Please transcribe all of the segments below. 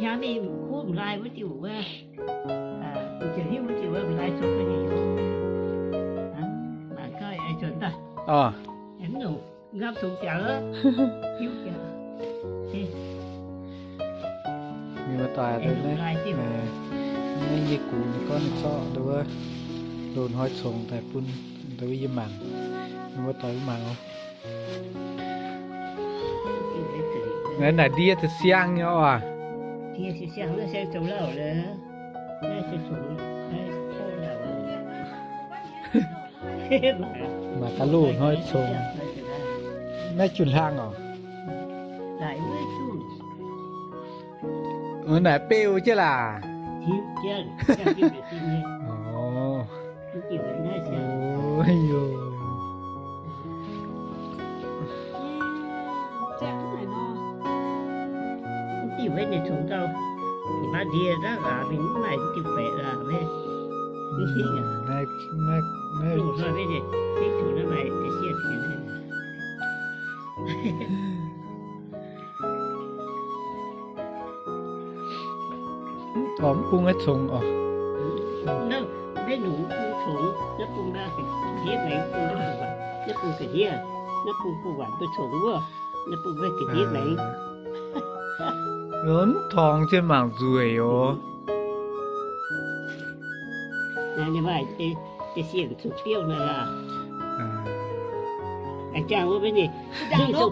Hnyangx mingh kuv m'laaih wuov diuh wuov, ziouc hiuv wuov diuh wuov m'laaih congx gu'nyuoz. Mangc gaax, nzunc daaih, mv nyungc nqamv congx jaax, hiuv jaax. Mienh muoz-doic, naaiv yie gux ninh gorngv ninh zorqv nduov loz-hnoi congx daaih bun nduov yie mangc. Mienh muoz-doic mbuo mangc oc. Naaiv naaic ndie za'siang nyei oc. Mangc gaax loz-hnoi congx. Naaiv junc hlang oc. Naaic beu jienv laac. Oc. Diuh wuov ninh congx gau, ninh mbuo ndie naaiv aac, mingh mv maaih diuh baeqc aac. Loz-hnoi mv zeiz, mv zuqc naaiv maaih da'sienh. Mv bung naaiv congx oc. Maiv nyungc mv bung congx, naaiv bung naaiv ga'ndiev maengx, naaiv bung ga'ndiev, naaiv bung bun waanc mbuo congx wuov, naaiv bung maiv ga'ndiev maengx. Mv torngx jienv mangc nzueic oc. Da'sienh zuqc biouv naaic laah. Jangx wuov maiv nyei. Houh zaux,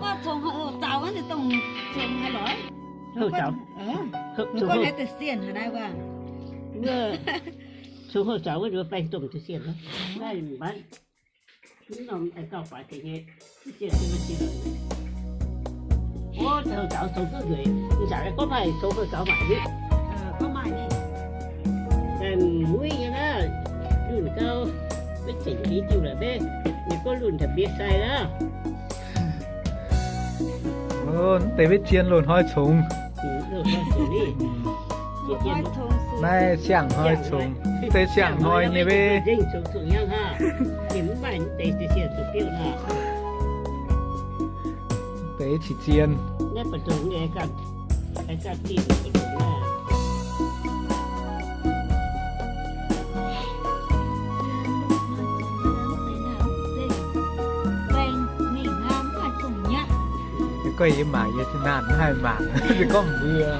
houh zaux wuov nduov baeng domh da'sienh. Naaiv mv baac mv norm gauh faix deix nyei. Mv zienh, mv zienh. Ov, houh zaux congx duqv nzueic, mv zaqc gorngv maaih congx houh zaux maaic nyei. Muiv nyei naaiv, lunh gau, maiv zengc deix diuh la'bieiv, ninh gorngv lunh taux mbie sai naaiv. Mv deix maiv zien loz-hnoi congx. Naaiv siang-hnoi congx, mv deix siang-hnoi nyei maiv. Mv deix qiex zien. Gorngv yie mangc, yie zinh naanh mv haih mangc, se gorngv mbuo.